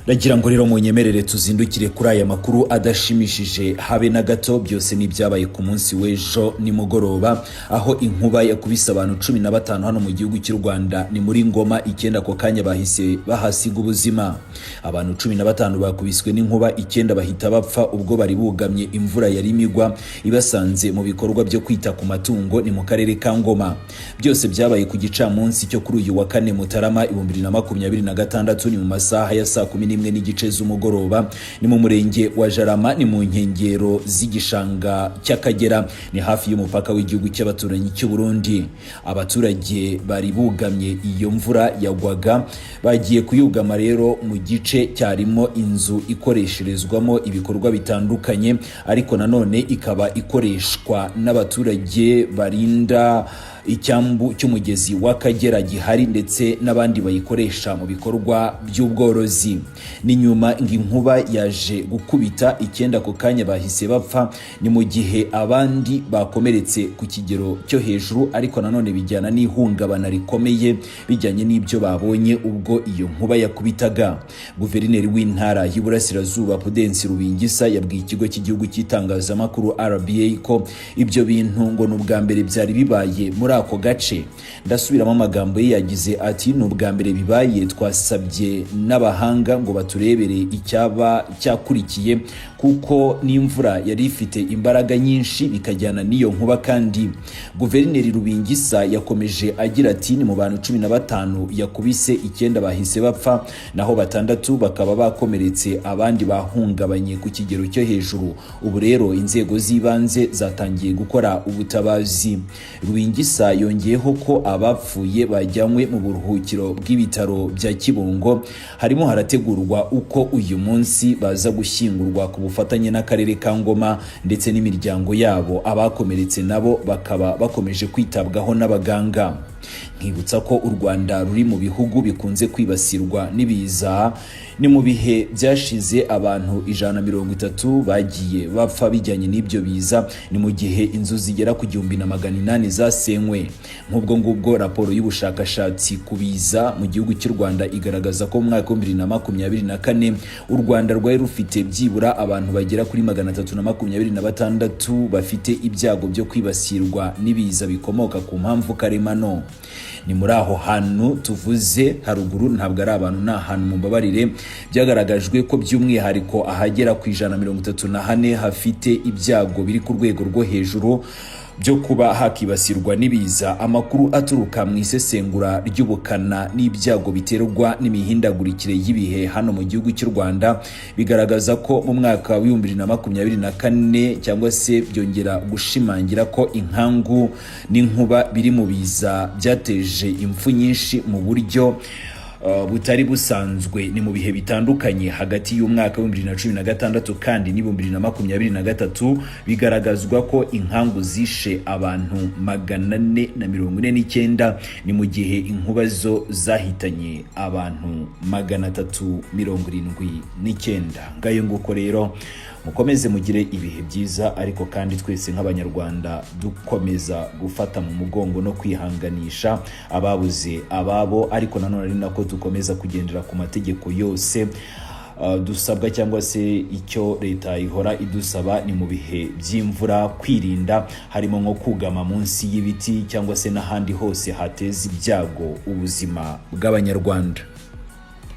Ndagira ngo rero munyemerere tuzindukire kuri aya makuru adashimishije habe na gato. Byose ni ibyabaye ku munsi w'ejo nimugoroba, aho inkuba yakubise abantu 15 hano mu gihugu cy'u Rwanda. Ni muri Ngoma, 9 ako kanya bahise bahasiga ubuzima. Abantu 15 bakubiswe n'inkuba, 9 bahita bapfa ubwo bari bugamye imvura yari imigwa ibasanze mu bikorwa byo kwita ku matungo. Ni mu karere ka Ngoma. Byose byabaye ku gicamunsi cyo kuri uyu wa kane, Mutarama 2026, ni mu masaha ya saa 11:30 z'umugoroba. Ni mu murenge wa Jarama, ni mu nkengero z'igishanga cy'Akagera, ni hafi y'umupaka w'igihugu cy'abaturanyi cy'u Burundi. Abaturage bari bugamye iyo mvura yagwaga, bagiye kuyugama rero mu gice cyarimo inzu ikoresherezwamo ibikorwa bitandukanye, ariko nanone ikaba ikoreshwa n'abaturage barinda icyambu cy'umugezi w'Akagera gihari, ndetse n'abandi bayikoresha mu bikorwa by'ubworozi. Ni nyuma ngo inkuba yaje gukubita, 9 ako kanya bahise bapfa, ni mu gihe abandi bakomeretse ku kigero cyo hejuru, ariko nanone bijyana n'ihungabana rikomeye bijyanye n'ibyo babonye ubwo iyo nkuba yakubitaga. Guverineri w'Intara y'Iburasirazuba, Pudence Rubingisa, yabwiye Ikigo cy'Igihugu cy'Itangazamakuru, RBA, ko ibyo bintu ngo ni ubwa mbere byari bibaye muri ako gace. Ndasubiramo amagambo ye, yagize ati: "Ni ubwa mbere bibaye, twasabye n'abahanga ngo baturebere icyaba cyakurikiye, kuko n'imvura yari ifite imbaraga nyinshi bikajyana n'iyo nkuba." Kandi Guverineri Rubingisa yakomeje agira ati: "Ni mu bantu 15 yakubise, 9 bahise bapfa, naho batandatu bakaba bakomeretse, abandi bahungabanye ku kigero cyo hejuru. Ubu rero inzego z'ibanze zatangiye gukora ubutabazi." Rubingisa yongeyeho ko abapfuye bajyanywe mu buruhukiro bw'ibitaro bya Kibungo, harimo harategurwa uko uyu munsi baza gushyingurwa ku bufatanye n'akarere ka Ngoma ndetse n'imiryango yabo. Abakomeretse nabo bakaba bakomeje kwitabwaho n'abaganga. Nkibutsa ko u Rwanda ruri mu bihugu bikunze kwibasirwa n'ibiza. Ni mu bihe byashize abantu 130 bagiye bapfa bijyanye n'ibyo biza, ni mu gihe inzu zigera ku 1800 zasenywe. Nk'ubwo ngubwo raporo y'ubushakashatsi ku biza mu gihugu cy'u Rwanda igaragaza ko mu mwaka wa 2024 u Rwanda rwari rufite byibura abantu bagera kuri 326 bafite ibyago byo kwibasirwa n'ibiza bikomoka ku mpamvu karemano. Ni muri aho hantu tuvuze haruguru, ntabwo ari abantu, ni ahantu, mumbabarire. Byagaragajwe ko by'umwihariko ahagera ku 134 hafite ibyago biri ku rwego rwo hejuru byo kuba hakibasirwa n'ibiza. Amakuru aturuka mu isesengura ry'ubukana n'ibyago biterwa n'imihindagurikire y'ibihe hano mu gihugu cy'u Rwanda bigaragaza ko mu mwaka wa 2024, cyangwa se byongera gushimangira ko inkangu n'inkuba biri mu biza byateje impfu nyinshi mu buryo butari busanzwe. Ni mu bihe bitandukanye hagati y'umwaka wa 2016 kandi n'2023, bigaragazwa ko inkangu zishe abantu 449, ni mu gihe inkuba zo zahitanye abantu 379. Ngayo nguko rero, mukomeze mugire ibihe byiza, ariko kandi twese nk'Abanyarwanda dukomeza gufata mu mugongo no kwihanganisha ababuze ababo, ariko nanone ari nako dukomeza kugendera ku mategeko yose dusabwa, cyangwa se icyo leta ihora idusaba ni mu bihe by'imvura kwirinda, harimo nko kugama munsi y'ibiti cyangwa se n'ahandi hose hateza ibyago ubuzima bw'Abanyarwanda.